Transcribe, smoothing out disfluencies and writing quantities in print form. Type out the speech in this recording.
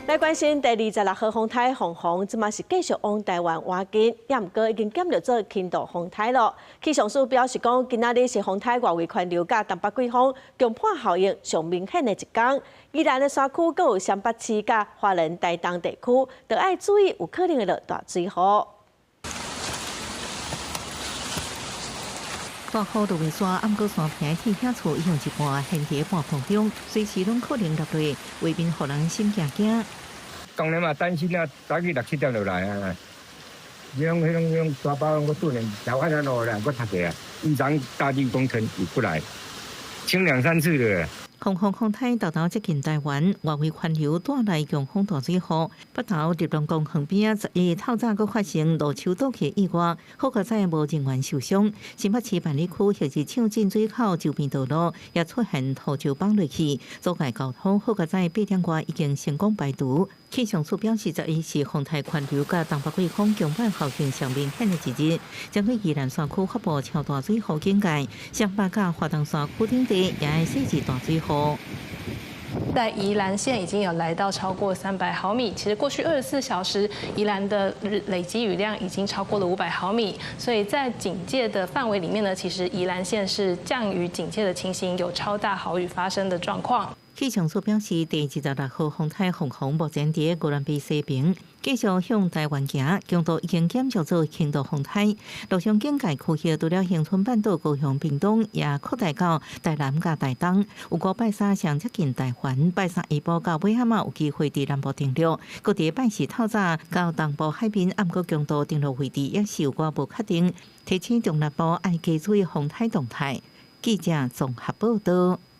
來關心第二十六號風颱鳳凰，這馬是繼續往台灣倚近，也毋過已經減弱做輕度風颱囉。氣象署表示講，今仔日是風颱外圍環流佮東北季風強迫效應上明顯的一天。宜蘭的山區，閣有雙北市佮花蓮、台東地區，都愛注意有可能會落大水雨。大雨落袂煞，毋過山坪鐵瓦厝已經一半懸佇半空中，隨時攏可能落落，畫面予人心驚驚。當然嘛，擔心啊，早起六七點就來啊。彼種彼種彼種大包我拄然調開了落來，我讀者啊，以前大地工程有過來，清兩三次了。鳳凰風颱沓沓接近台灣，外圍環流帶來強風大水雨。北投日隆公園邊仔11透早閣發生路樹倒去意外，好佳哉無人員受傷。新北市萬里區翌日搶進水口周邊道路也出現土石崩落去，阻礙交通。好佳哉8點外已經成功排除。氣象署表示，11是風颱環流佮東北季風強迫效應上明顯的一日，針對宜蘭山區發布超大水雨警戒，雙北佮花東山區等地也會設置大水雨。在宜蘭縣已經有來到超過300毫米，其實過去24小時，宜蘭的累積雨量已經超過了500毫米，所以在警戒的範圍裡面呢，其實宜蘭縣是降雨警戒的情形，有超大豪雨發生的狀況。氣象署表示，第二十六號風颱鳳凰目前佇宜蘭西邊，繼續向台灣行，強度已經減弱做輕度風颱。陸上警戒區域除了恆春半島、高雄、屏東，也擴大到台南佮台東。有估拜三上接近台灣，拜三下晡到尾仔有機會佇南部登陸。閣佇拜四透早到東部海邊，毋過強度登陸位置也是有寡無確定。提醒中南部愛加注意風颱動態。記者綜合報道。